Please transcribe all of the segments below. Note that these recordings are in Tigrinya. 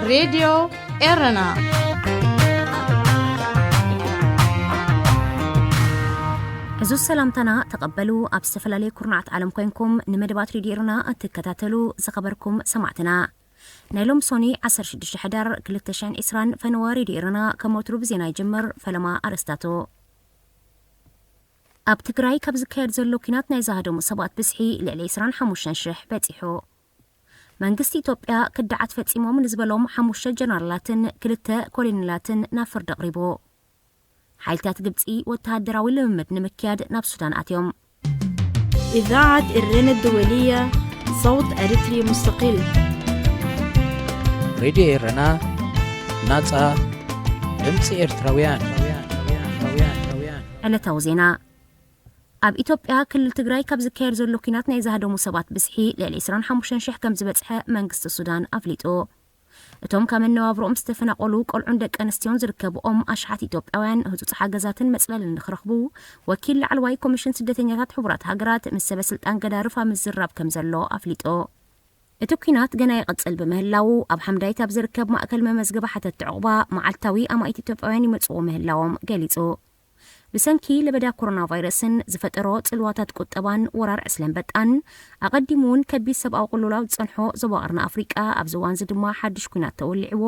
ሬድዮ ኤረና። ሕዙ ሰላምታና ተቐበሉ። ኣብ ዝተፈላለየ ኩርናዓት ዓለም ኮይንኩም ንመደባት ሬድዮ ኤረና እትከታተሉ ዝኸበርኩም ሰማዕትና፣ ናይ ሎም ሶኒ ዓሰርተ ሽዱሽተ ሕዳር ክልተ ሽሕን ዕስራን ፈነወ ሬድዮ ኤረና ከም ወትሩ ብዜና ይጅምር። ፈለማ ኣርእስታቱ። ኣብ ትግራይ ካብ ዝካየድ ዘሎ ኲናት ናይ ዝሃደሙ ሰባት ብዝሒ ልዕሊ ዕስራን ሓሙሽተን ሽሕ በጺሑ። መንግስቲ ኢትዮጵያ ክዳዓት ፈጺሞም ንዝበሎም ሓሙሽተ ጀነራላትን ክልተ ኮሎኔላትን ናብ ፍርዲ ኣቕሪቡ። ሓይልታት ግብጺ ወተሃደራዊ ልምምድ ንምክያድ ናብ ሱዳን ኣትዮም። إذاعة إرنا الدولية، صوت أريتري مستقل. ሬድዮ ኤረና፣ ናጻ ድምጺ ኤርትራውያን። ዕለታዊ ዜና። ኣብ ኢትዮጵያ ክልል ትግራይ ካብ ዝካየድ ዘሎ ኲናት ናይ ዝሃደሙ ሰባት ብዝሒ ልዕሊ ዕስራን ሓሙሽተን ሽሕ ከም ዝበጽሐ መንግስቲ ሱዳን ኣፍሊጡ። እቶም ካብ መነባብሮኦም ዝተፈናቐሉ ቆልዑን ደቂ ኣንስትዮን ዝርከብኦም ኣሽሓት ኢትዮጵያውያን ህጹጽ ሓገዛትን መጽለልን ንክረኽቡ ወኪል ላዕለዋይ ኮሚሽን ስደተኛታት ሕቡራት ሃገራት ምስ ሰበ ስልጣን ገዳርፍ ኣብ ምዝራብ ከም ዘሎ ኣፍሊጡ። እቲ ኲናት ገና ይቕጽል ብምህላዉ ኣብ ሓምዳይት ኣብ ዝርከብ ማእከል መመዝገቢ ሓተትቲ ዕቑባ መዓልታዊ ኣማኢት ኢትዮጵያውያን ይመጽዎ ምህላዎም ገሊጹ። ብሰንኪ ለበዳ ኮሮና ቫይረስን ዝፈጠሮ ጽልዋታት ቁጠባን ወራር ዕስለ ኣንበጣን፣ ኣቐዲሙ እውን ከቢድ ሰብኣዊ ቅልውላው ዝጸንሖ ዞባ ቀርኒ ኣፍሪቃ፣ ኣብዚ እዋንዚ ድማ ሓድሽ ኲናት ተወሊዕዎ፣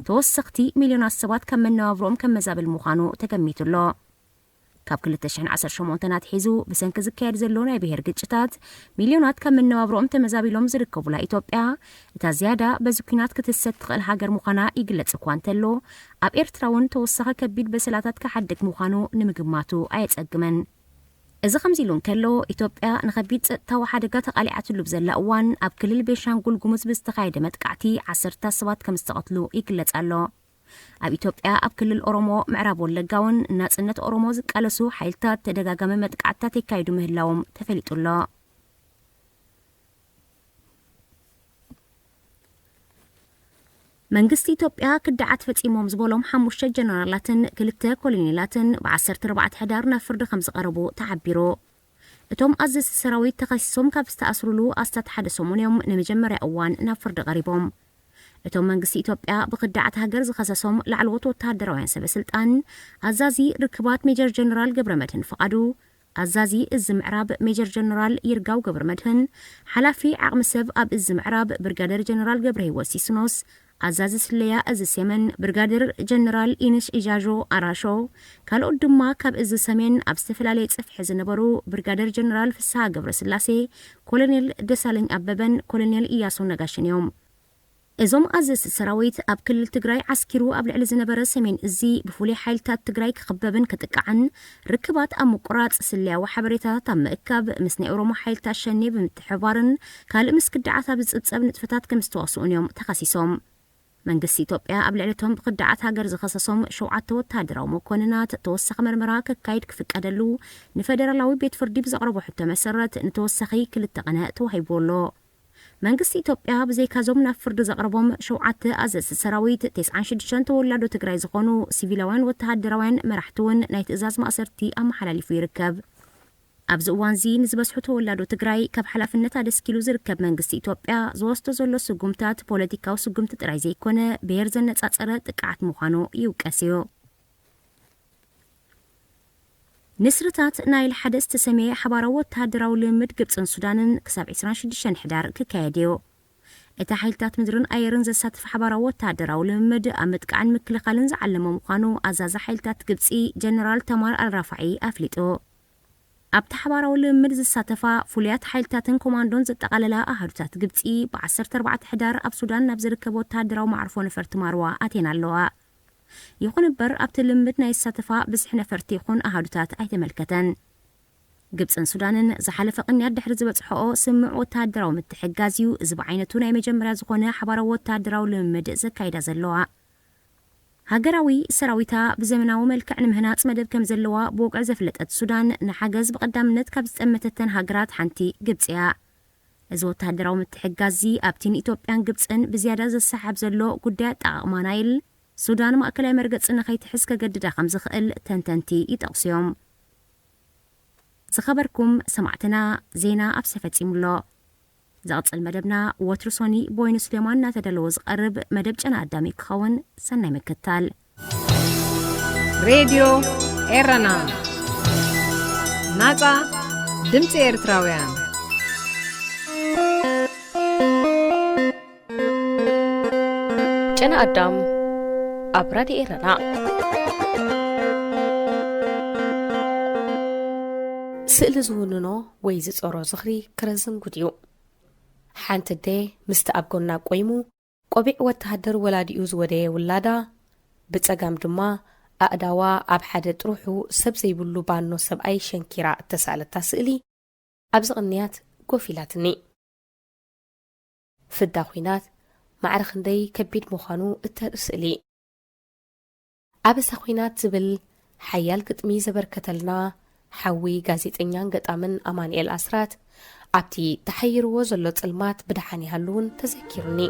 ተወሰኽቲ ሚልዮናት ሰባት ካብ መነባብሮኦም ከመዛብል ምዃኑ ተገሚቱ ኣሎ። ካብ ክልተ ሽሕን ዓሰርተ ሸሞንተን ኣትሒዙ ብሰንኪ ዝካየድ ዘሎ ናይ ብሄር ግጭታት፣ ሚልዮናት ካብ መነባብሮኦም ተመዛቢሎም ዝርከቡላ ኢትዮጵያ፣ እታ ዝያዳ በዚ ኲናት ክትሰት ትኽእል ሃገር ምዃና ይግለጽ እኳ እንተሎ፣ ኣብ ኤርትራ እውን ተወሳኺ ከቢድ በሰላታት ክሓድግ ምዃኑ ንምግማቱ ኣየጸግምን። እዚ ከምዚ ኢሉ እንከሎ፣ ኢትዮጵያ ንኸቢድ ጸጥታዊ ሓደጋ ተቓሊዓትሉ ብዘላ እዋን፣ ኣብ ክልል ቤንሻንጉል ጉሙዝ ብዝተኻየደ መጥቃዕቲ ዓሰርታት ሰባት ከም ዝተቐትሉ ይግለጽ ኣሎ። ኣብ ኢትዮጵያ፣ ኣብ ክልል ኦሮሞ ምዕራብ ወለጋ እውን ናጽነት ኦሮሞ ዝቃለሱ ሓይልታት ተደጋጋሚ መጥቃዕትታት የካይዱ ምህላዎም ተፈሊጡ ኣሎ። መንግስቲ ኢትዮጵያ ክዳዓት ፈጺሞም ዝበሎም ሓሙሽተ ጀነራላትን ክልተ ኮሎኔላትን ብዓሰርተ ኣርባዕተ ሕዳር ናብ ፍርዲ ከም ዝቐረቡ ተሓቢሩ። እቶም ኣዘዝቲ ሰራዊት ተኸሲሶም ካብ ዝተኣስሩሉ ኣስታት ሓደ ሰሙን እዮም ንመጀመርያ እዋን ናብ ፍርዲ ቀሪቦም። እቶም መንግስቲ ኢትዮጵያ ብክዳዓት ሃገር ዝኸሰሶም ላዕለዎት ወተሃደራውያን ሰበ ስልጣን፣ ኣዛዚ ርክባት ሜጀር ጀነራል ገብረ መድህን ፍቓዱ፣ ኣዛዚ እዚ ምዕራብ ሜጀር ጀነራል ይርጋው ገብረ መድህን፣ ሓላፊ ዓቕሚ ሰብ ኣብ እዚ ምዕራብ ብርጋደር ጀነራል ገብረ ህይወት ሲስኖስ፣ ኣዛዚ ስለያ እዚ ሰሜን ብርጋደር ጀነራል ኢንሽ ኢጃዦ ኣራሾ፣ ካልኦት ድማ ካብ እዚ ሰሜን ኣብ ዝተፈላለየ ጽፍሒ ዝነበሩ ብርጋደር ጀነራል ፍስሃ ገብረ ስላሴ፣ ኮሎኔል ደሳለኝ ኣበበን ኮሎኔል ኢያሱ ነጋሽን እዮም። እዞም ኣዘዝቲ ሰራዊት ኣብ ክልል ትግራይ ዓስኪሩ ኣብ ልዕሊ ዝነበረ ሰሜን እዚ ብፍሉይ ሓይልታት ትግራይ ክኽበብን ክጥቃዕን፣ ርክባት ኣብ ምቁራጽ፣ ስለያዊ ሓበሬታታት ኣብ ምእካብ፣ ምስ ናይ ኦሮሞ ሓይልታት ሸኔ ብምትሕብባርን ካልእ ምስ ክዳዓት ኣብ ዝጽብጸብ ንጥፈታት ከም ዝተዋስኡን እዮም ተኸሲሶም። መንግስቲ ኢትዮጵያ ኣብ ልዕሊ እቶም ብክዳዓት ሃገር ዝኸሰሶም ሸውዓተ ወተሃደራዊ መኮንናት ተወሳኺ መርመራ ከካይድ ክፍቀደሉ ንፌደራላዊ ቤት ፍርዲ ብዘቕረቦ ሕቶ መሰረት ንተወሳኺ ክልተ ቀነ ተዋሂብዎ ኣሎ። መንግስቲ ኢትዮጵያ ብዘይካዞም ናብ ፍርዲ ዘቕረቦም ሸውዓተ ኣዘዝቲ ሰራዊት፣ ተስዓን ሽዱሽተን ተወላዶ ትግራይ ዝኾኑ ሲቪላውያን ወተሃደራውያን መራሕቲ እውን ናይ ትእዛዝ ማእሰርቲ ኣመሓላሊፉ ይርከብ። ኣብዚ እዋንዚ ንዝበዝሑ ተወላዶ ትግራይ ካብ ሓላፍነት ኣደስኪሉ ዝርከብ መንግስቲ ኢትዮጵያ ዝወስዶ ዘሎ ስጉምታት ፖለቲካዊ ስጉምቲ ጥራይ ዘይኮነ ብሄር ዘነጻጸረ ጥቃዓት ምዃኑ ይውቀስ እዩ። ንስርታት ናይል ሓደ ዝተሰመየ ሓባራዊ ወተሃደራዊ ልምምድ ግብጽን ሱዳንን ክሳብ ዕስራን ሽዱሽተን ሕዳር ክካየድ እዩ። እቲ ሓይልታት ምድርን ኣየርን ዘሳትፍ ሓባራዊ ወተሃደራዊ ልምምድ ኣብ ምጥቃዕን ምክልኻልን ዝዓለመ ምዃኑ ኣዛዚ ሓይልታት ግብጺ ጀነራል ተማር ኣልራፋዒ ኣፍሊጡ። ኣብቲ ሓባራዊ ልምምድ ዝሳተፋ ፍሉያት ሓይልታትን ኮማንዶን ዘጠቓለላ ኣሃዱታት ግብጺ ብዓሰርተ ኣርባዕተ ሕዳር ኣብ ሱዳን ናብ ዝርከብ ወተሃደራዊ መዓርፎ ነፈርቲ ማርዋ ኣትየን ኣለዋ። ይኹን እምበር ኣብቲ ልምምድ ናይ ዝሳተፋ ብዝሒ ነፈርቲ ይኹን ኣሃዱታት ኣይተመልከተን። ግብጽን ሱዳንን ዝሓለፈ ቅንያት ድሕሪ ዝበጽሖኦ ስምዕ ወተሃደራዊ ምትሕግጋዝ እዩ እዚ ብዓይነቱ ናይ መጀመርያ ዝኾነ ሓባራዊ ወተሃደራዊ ልምምድ ዘካይዳ ዘለዋ። ሃገራዊ ሰራዊታ ብዘመናዊ መልክዕ ንምህናጽ መደብ ከም ዘለዋ ብወግዒ ዘፍለጠት ሱዳን፣ ንሓገዝ ብቐዳምነት ካብ ዝጠመተተን ሃገራት ሓንቲ ግብጺ እያ። እዚ ወተሃደራዊ ምትሕግጋዝዚ ኣብቲ ንኢትዮጵያን ግብጽን ብዝያዳ ዘሰሓሕብ ዘሎ ጉዳይ ኣጠቓቕማ ናይል፣ ሱዳን ማእከላይ መርገጺ ንኸይትሕዝ ከገድዳ ከም ዝኽእል ተንተንቲ ይጠቕሱ እዮም። ዝኸበርኩም ሰማዕትና፣ ዜና ኣብዚ ተፈጺሙ ኣሎ። ዝቕጽል መደብና ወትሩ ሶኒ ብወይኒ ስሌማን እናተዳለወ ዝቐርብ መደብ ጨና ኣዳም እዩ ክኸውን። ሰናይ ምክታል። ሬድዮ ኤረና፣ ናጻ ድምጺ ኤርትራውያን። ጨና ኣዳም ኣብ ራድዮ ኤረና። ስእሊ ዝውንኖ ወይ ዝጾሮ ዝኽሪ ክረዝን ጉድ እዩ። ሓንቲ ኣደ ምስቲ ኣብ ጎና ቆይሙ ቆቢዕ ወተሃደር ወላዲኡ ዝወደየ ውላዳ፣ ብጸጋም ድማ ኣእዳዋ ኣብ ሓደ ጥርሑ ሰብ ዘይብሉ ባኖ ሰብኣይ ሸንኪራ እተሳእለታ ስእሊ ኣብዚ ቅንያት ኮፍ ኢላትኒ። ፍዳ ኲናት ማዕረ ክንደይ ከቢድ ምዃኑ እተርኢ ስእሊ። ኣበሳ ኲናት ዝብል ሓያል ግጥሚ ዘበርከተልና ሓዊ ጋዜጠኛን ገጣምን ኣማኑኤል ኣስራት፣ ኣብቲ ተሓይርዎ ዘሎ ጽልማት ብደሓን ይሃሉ እውን ተዘኪሩኒ።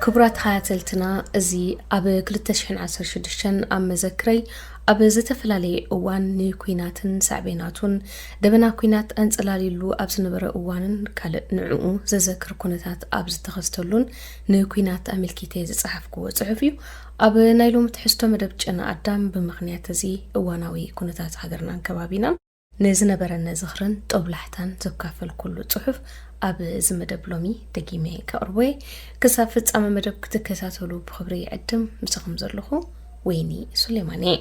ክቡራት ተኸታተልትና፣ እዚ ኣብ ክልተ ሽሕን ዓሰርተ ሽዱሽተን ኣብ መዘክረይ ኣብ ዝተፈላለየ እዋን ንኲናትን ሳዕቤናቱን፣ ደበና ኲናት ኣንጸላሊሉ ኣብ ዝነበረ እዋንን ካልእ ንዕኡ ዘዘክር ኩነታት ኣብ ዝተኸስተሉን ንኲናት ኣመልኪተ ዝጸሓፍክዎ ጽሑፍ እዩ። ኣብ ናይ ሎሚ ትሕዝቶ መደብ ጨና ኣዳም ብምኽንያት እዚ እዋናዊ ኩነታት ሃገርናን ከባቢናን፣ ንዝነበረኒ ዝኽርን ጦብላሕታን ዘካፈልኩሉ ጽሑፍ ኣብ እዚ መደብ ሎሚ ደጊመ ከቕርቦ እየ። ክሳብ ፍጻመ መደብ ክትከታተሉ ብኽብሪ ይዕድም። ምሳኹም ዘለኹ ወይኒ ሱሌማን እየ።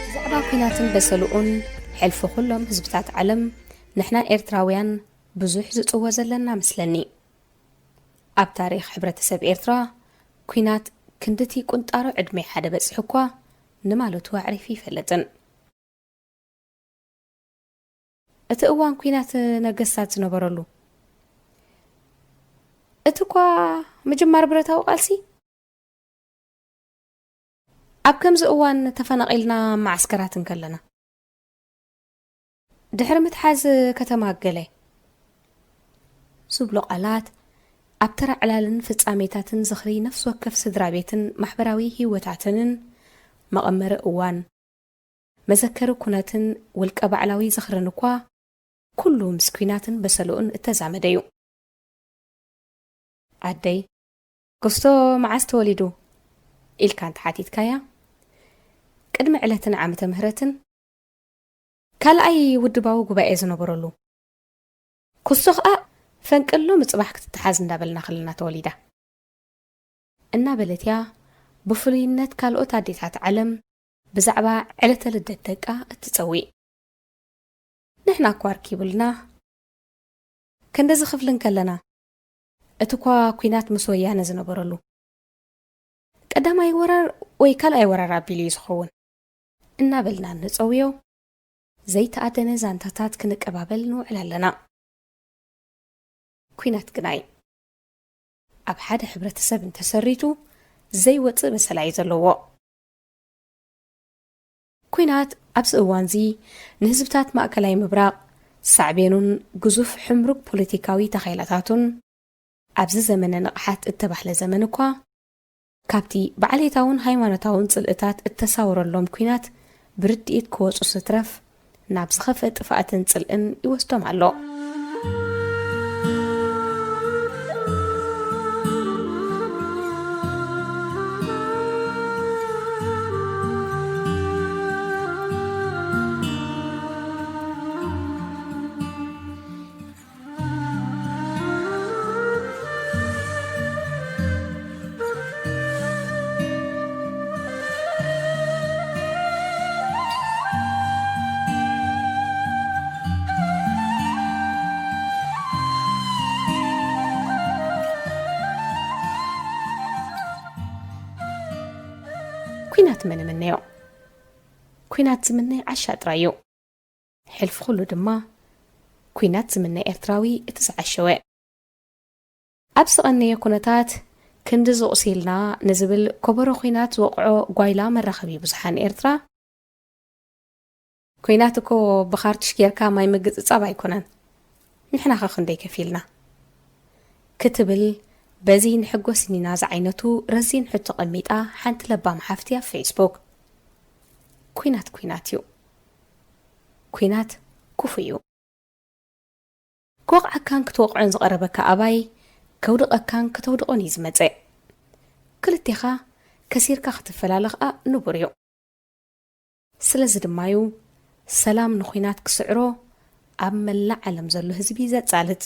ብዛዕባ ኲናትን በሰልኡን፣ ሕልፊ ኩሎም ህዝብታት ዓለም፣ ንሕና ኤርትራውያን ብዙሕ ዝጽዎ ዘለና መስለኒ። ኣብ ታሪኽ ሕብረተሰብ ኤርትራ፣ ኲናት ክንድቲ ቁንጣሮ ዕድመ ሓደ በጺሑ እኳ ንማለቱ ኣዕሪፉ ይፈልጥን። እቲ እዋን ኲናት ነገስታት ዝነበረሉ፣ እቲ እኳ ምጅማር ብረታዊ ቃልሲ፣ ኣብ ከምዚ እዋን ተፈናቒልና ኣብ መዓስከራት እንከለና፣ ድሕሪ ምትሓዝ ከተማ ገለ ዝብሉ ቃላት፣ ኣብ ተራ ዕላልን ፍጻሜታትን ዝኽሪ ነፍሲ ወከፍ ስድራ ቤትን ማሕበራዊ ህይወታትንን፣ መቐመሪ እዋን፣ መዘከሪ ኩነትን ውልቀ ባዕላዊ ዝኽርን እኳ፣ ኩሉ ምስ ኲናትን በሰልኡን እተዛመደ እዩ። ኣደይ፣ ክስቶ መዓስ ተወሊዱ? ኢልካ እንተሓቲትካያ፣ ቅድሚ ዕለትን ዓመተ ምህረትን ካልኣይ ውድባዊ ጉባኤ ዝነበረሉ፣ ክስቶ ኸኣ ፈንቅል ሎሚ ጽባሕ ክትተሓዝ እንዳበልና ከለና ተወሊዳ። እናበለት እያ ብፍሉይነት ካልኦት ኣዴታት ዓለም ብዛዕባ ዕለተ ልደት ደቃ እትጸውዕ። ንሕና እኳ ኣርኪቡልና፣ ክንድዚ ክፍሊ እንከለና፣ እቲ እኳ ኲናት ምስ ወያነ ዝነበረሉ፣ ቀዳማይ ወራር ወይ ካልኣይ ወራር ኣቢሉ እዩ ዝኸውን፣ እናበልና እንጸውዮ ዘይተኣደነ ዛንታታት ክንቀባበል ንውዕል ኣለና። ኲናት ግናይ ኣብ ሓደ ሕብረተሰብ እንተሰሪቱ ዘይወጽእ በሰላ እዩ ዘለዎ። ኲናት ኣብዚ እዋንዚ ንህዝብታት ማእከላይ ምብራቕ ሳዕቤኑን ግዙፍ ሕምሩግ ፖለቲካዊ ተኸይላታቱን፣ ኣብዚ ዘመነ ንቕሓት እተባህለ ዘመን እኳ፣ ካብቲ ብዓሌታውን ሃይማኖታውን ጽልእታት እተሳወረሎም ኲናት ብርድኢት ክወጹ ስትረፍ፣ ናብ ዝኸፍአ ጥፍኣትን ጽልእን ይወስዶም ኣሎ። ኲናት መን እምነዮ? ኲናት ዝምነ ዓሻ ጥራይ እዩ። ሕልፊ ኩሉ ድማ፣ ኲናት ዝምነ ኤርትራዊ እቲ ዝዓሸወ። ኣብ ዝቐነየ ኩነታት፣ ክንዲ ዝቑሲልና ንዝብል ኮበሮ ኲናት ዝወቕዖ ጓይላ መራኸቢ ብዙሓን ኤርትራ፣ "ኲናት እኮ ብኻርቱሽ ጌርካ ማይ ምግጽጻብ ኣይኮነን፣ ንሕናኸ ክንደይ ከፊልና?" ክትብል በዚ ንሕጎስ እኒና ዝዓይነቱ ረዚን ሕቶ ቀሚጣ ሓንቲ ለባም ሓፍቲ ኣብ ፌስቡክ። ኲናት ኲናት እዩ። ኲናት ክፉእ እዩ። ክወቕዓካን ክትወቕዖን ዝቐረበካ ኣባይ ከውድቐካን ከተውድቖን እዩ ዝመጽእ። ክልቴኻ ከሲርካ ክትፈላለ ኸኣ ንቡር እዩ። ስለዚ ድማ እዩ ሰላም ንኲናት ክስዕሮ ኣብ መላእ ዓለም ዘሎ ህዝቢ ዘጻልት።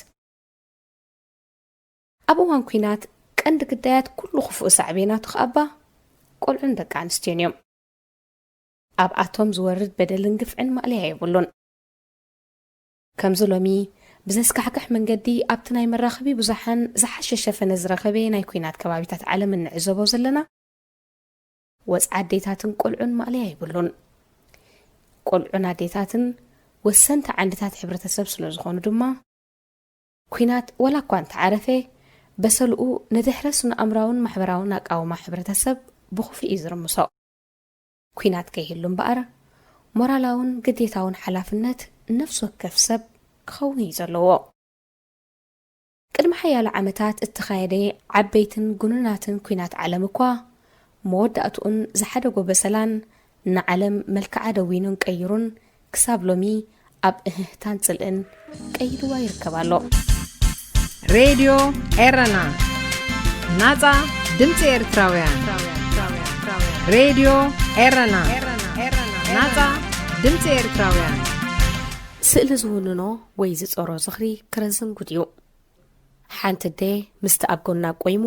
ኣብ እዋን ኲናት ቀንዲ ግዳያት ኩሉ ክፉእ ሳዕቤናቱ ከኣባ ቆልዑን ደቂ ኣንስትዮን እዮም። ኣብኣቶም ዝወርድ በደልን ግፍዕን ማእለያ የብሉን። ከምዚ ሎሚ ብዘስካሕክሕ መንገዲ ኣብቲ ናይ መራኸቢ ብዙሓን ዝሓሸ ሸፈነ ዝረኸበ ናይ ኲናት ከባቢታት ዓለም እንዕዘቦ ዘለና፣ ወጽዓ ኣዴታትን ቆልዑን ማእለያ የብሉን። ቆልዑን ኣዴታትን ወሰንቲ ዓንድታት ሕብረተሰብ ስለ ዝኾኑ ድማ፣ ኲናት ዋላ እኳ እንተዓረፈ፣ በሰልኡ ንድሕረ ስነ-ኣእምራውን ማሕበራውን ኣቃውማ ሕብረተሰብ ብኽፉእ እዩ ዝርምሶ። ኲናት ከይህሉ እምበኣር፣ ሞራላውን ግዴታውን ሓላፍነት ነፍሲ ወከፍ ሰብ ክኸውን እዩ ዘለዎ። ቅድሚ ሓያሎ ዓመታት እተኻየደ ዓበይትን ግኑናትን ኲናት ዓለም እኳ፣ መወዳእትኡን ዝሓደጎ በሰላን ንዓለም መልክዓ ደዊኑን ቀይሩን፣ ክሳብ ሎሚ ኣብ እህህታን ጽልእን ቀይድዋ ይርከብ ኣሎ። ሬድዮ ኤረና፣ ናጻ ድምጺ ኤርትራውያን። ሬድዮ ኤረና፣ ናጻ ድምጺ ኤርትራውያን። ስእሊ ዝውንኖ ወይ ዝጾሮ ዝኽሪ ክረዝን ጉድ እዩ። ሓንቲ ኣደ ምስቲ ኣብ ጎና ቆይሙ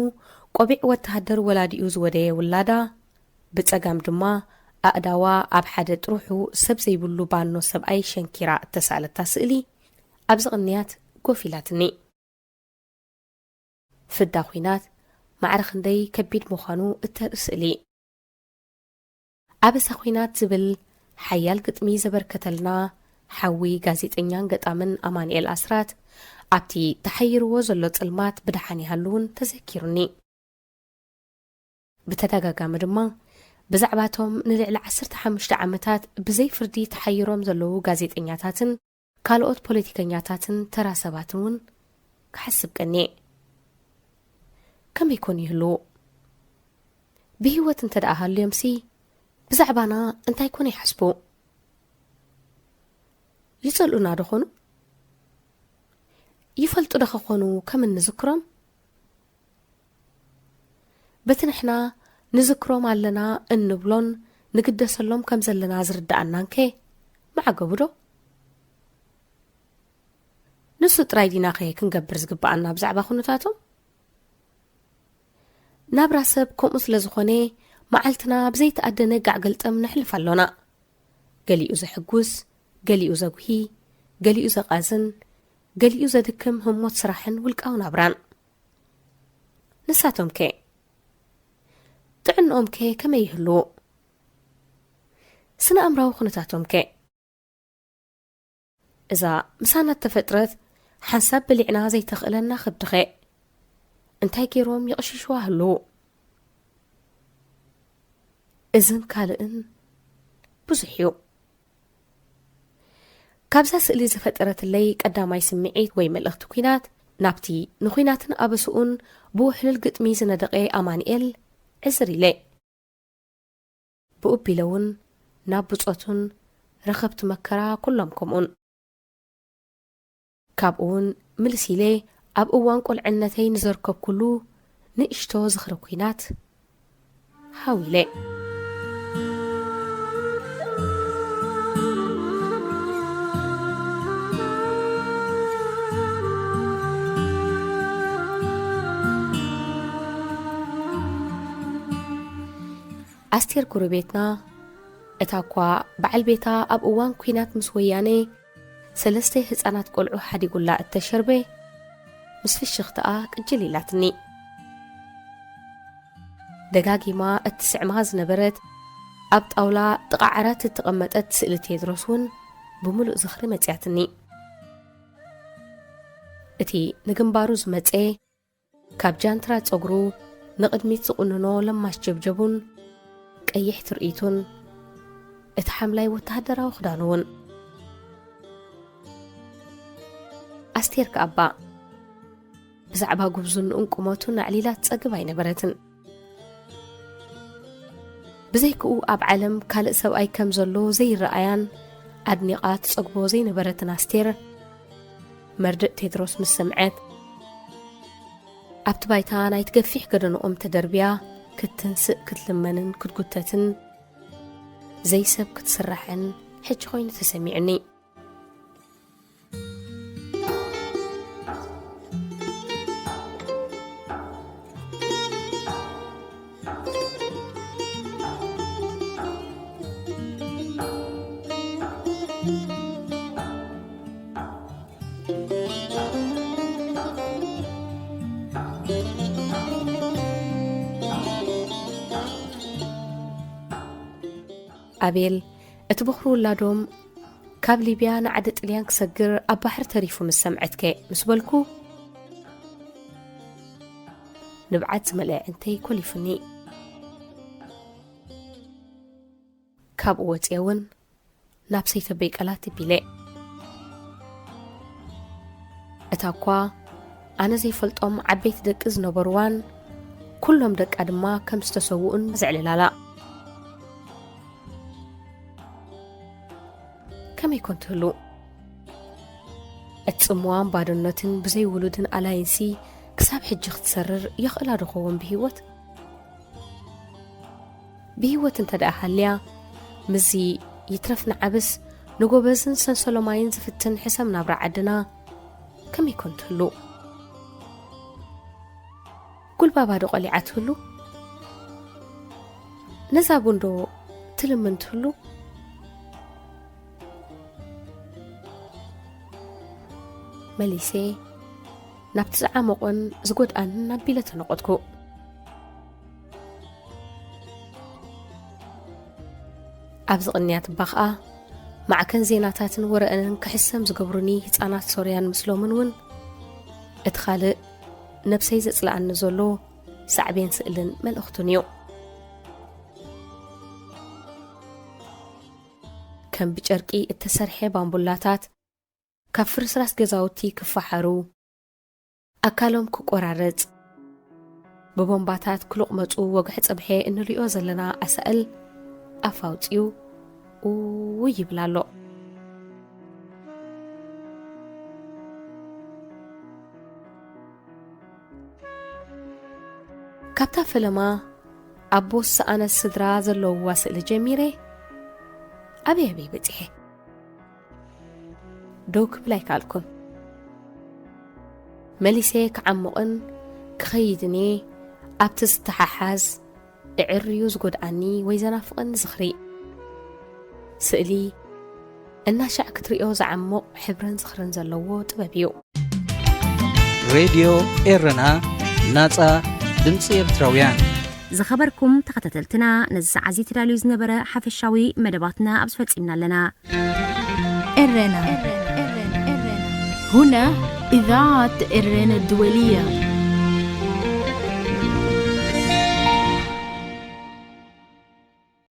ቆቢዕ ወተሃደር ወላዲኡ ዝወደየ ውላዳ፣ ብጸጋም ድማ ኣእዳዋ ኣብ ሓደ ጥርሑ ሰብ ዘይብሉ ባኖ ሰብኣይ ሸንኪራ እተሳእለታ ስእሊ ኣብዚ ቅንያት ኮፍ ኢላትኒ። ፍዳ ኲናት ማዕረ ክንደይ ከቢድ ምዃኑ እተርኢ ስእሊ። ኣበሳ ኲናት ዝብል ሓያል ግጥሚ ዘበርከተልና ሓዊ ጋዜጠኛን ገጣምን ኣማኑኤል ኣስራት፣ ኣብቲ ተሓይርዎ ዘሎ ጽልማት ብደሓን ይሃሉ እውን ተዘኪሩኒ። ብተደጋጋሚ ድማ ብዛዕባቶም ንልዕሊ ዓሰርተ ሓሙሽተ ዓመታት ብዘይ ፍርዲ ተሓይሮም ዘለዉ ጋዜጠኛታትን ካልኦት ፖለቲከኛታትን ተራ ሰባትን እውን ክሓስብ ቀንየ። ከመይ ኮን ይህልዉ? ብህይወት እንተ ደኣ ሃልዮምሲ ብዛዕባና እንታይ ኮን ይሓስቡ? ይጸልኡና ዶ ኾኑ? ይፈልጡ ዶ ኸኾኑ ከም እንዝክሮም? በቲ ንሕና ንዝክሮም ኣለና እንብሎን ንግደሰሎም ከም ዘለና ዝርድኣናንከ መዓገቡ ዶ? ንሱ ጥራይ ዲናኸ ክንገብር ዝግብኣና ብዛዕባ ኩነታቶም? ናብራ ሰብ ከምኡ ስለ ዝኾነ፣ መዓልትና ብዘይተኣደነ ጋዕ ገልጠም ነሕልፍ ኣሎና። ገሊኡ ዘሕጉስ፣ ገሊኡ ዘጉሂ፣ ገሊኡ ዘቓዝን፣ ገሊኡ ዘድክም ህሞት ስራሕን ውልቃዊ ናብራን። ንሳቶምከ? ጥዕንኦምከ ከመይ ይህሉ? ስነ ኣእምራዊ ኩነታቶምከ? እዛ ምሳና እተፈጥረት ሓንሳብ በሊዕና ዘይተኽእለና ከብድኸ እንታይ ገይሮም የቕሽሽዋ ህልዉ? እዝን ካልእን ብዙሕ እዩ። ካብዛ ስእሊ ዝፈጠረትለይ ቀዳማይ ስምዒት ወይ መልእኽቲ ኲናት፣ ናብቲ ንኲናትን ኣበስኡን ብውሕሉል ግጥሚ ዝነደቐ ኣማኑኤል ዕዝር ኢለ። ብኡቢለ እውን ናብ ብጾቱን ረኸብቲ መከራ ኩሎም ከምኡን። ካብኡ እውን ምልስ ኢለ ኣብ እዋን ቁልዕነተይ ንዘርከብኩሉ ንእሽቶ ዝኽሪ ኲናት ሃው ኢለ። ኣስቴር ጎረቤትና፣ እታ እኳ በዓል ቤታ ኣብ እዋን ኲናት ምስ ወያነ ሰለስተ ህጻናት ቆልዑ ሓዲጉላ እተሸርበ፣ ምስ ፍሽኽታኣ ቅጅል ኢላትኒ። ደጋጊማ እትስዕማ ዝነበረት፣ ኣብ ጣውላ ጥቓ ዓራት እተቐመጠት ስእሊ ቴድሮስ እውን ብምሉእ ዝኽሪ መጺኣትኒ። እቲ ንግንባሩ ዝመጸ፣ ካብ ጃንትራ ጸጉሩ ንቕድሚት ዝቑንኖ ለማሽ ጀብጀቡን ቀይሕ ትርኢቱን፣ እቲ ሓምላይ ወተሃደራዊ ክዳኑ እውን። ኣስቴር ከኣባ ብዛዕባ ጉብዝንኡን ቁመቱን ኣዕሊላ ትጸግብ ኣይነበረትን። ብዘይክኡ ኣብ ዓለም ካልእ ሰብኣይ ከም ዘሎ ዘይረኣያን ኣድኒቓ ትጸግቦ ዘይነበረትን ኣስቴር፣ መርድእ ቴድሮስ ምስ ሰምዐት፣ ኣብቲ ባይታ ናይቲ ገፊሕ ገደንኦም ተደርብያ ክትትንስእ ክትልመንን ክትጉተትን፣ ዘይሰብ ክትስራሕን ሕጂ ኮይኑ ተሰሚዑኒ። ኣቤል፣ እቲ በኹሪ ውላዶም ካብ ሊብያ ንዓዲ ጥልያን ክሰግር ኣብ ባሕሪ ተሪፉ ምስ ሰምዐትከ ምስ በልኩ፣ ንብዓት ዝመልአ ዕንተይ ኮሊፉኒ። ካብኡ ወፅየ እውን ናብ ሰይተበይ ቀላት ቢለ። እታ እኳ ኣነ ዘይፈልጦም ዓበይቲ ደቂ ዝነበርዋን ኩሎም ደቃ ድማ ከም ዝተሰውኡን ዘዕልላላ። ከመይ ኮን ትህሉ? እቲ ጽምዋን ባዶነትን ብዘይ ውሉድን ኣላይንሲ ክሳብ ሕጂ ክትሰርር የኽእላ ዶ ኸውን ብህይወት? ብህይወት እንተ ደኣ ሃልያ፣ ምስዚ ይትረፍ ንዓብስ ንጎበዝን ሰንሰሎማይን ዝፍትን ሕሰም ናብራ ዓድና ከመይ ኮን ትህሉ? ጉልባባ ዶ ቆሊዓ ትህሉ? ነዛ ቡን ዶ ትልምን ትህሉ? መሊሰ ናብቲ ዝዓመቖን ዝጎድኣንን ኣቢለ ተነቖጥኩ። ኣብዚ ቅንያት እባ ኸኣ፣ ማዕከን ዜናታትን ወረአንን ክሕሰም ዝገብሩኒ ህጻናት ሶርያን ምስሎምን እውን፣ እቲ ካልእ ነብሰይ ዘጽልኣኒ ዘሎ ሳዕቤን ስእልን መልእኽቱን እዩ። ከም ብጨርቂ እተሰርሐ ባምቡላታት ካብ ፍርስራስ ገዛውቲ ክፈሓሩ፣ ኣካሎም ክቆራረጽ፣ ብቦምባታት ክልቕመጹ ወግሒ ጽብሐ እንርእዮ ዘለና ኣሳእል ኣፍ ኣውጺኡ ኡይ ይብል ኣሎ። ካብታ ፈለማ ኣቦ ዝሰኣነት ስድራ ዘለውዋ ስእሊ ጀሚረ ኣበይ ኣበይ በጺሐ? ደው ክብል ኣይከኣልኩን። መሊሰ ክዓሙቕን ክኸይድን እየ ኣብቲ ዝተሓሓዝ እዕርዩ ዝጎድኣኒ ወይ ዘናፍቐኒ ዝኽሪ። ስእሊ እናሻዕ ክትርእዮ ዝዓሙቕ ሕብርን ዝኽርን ዘለዎ ጥበብ እዩ። ሬድዮ ኤረና፣ ናጻ ድምጺ ኤርትራውያን። ዝኸበርኩም ተኸታተልትና፣ ነዚ ሰዓት እዚ ተዳልዩ ዝነበረ ሓፈሻዊ መደባትና ኣብዚ ፈጺምና ኣለና። ኤረና፣ هنا إذاعة إرنا الدولية.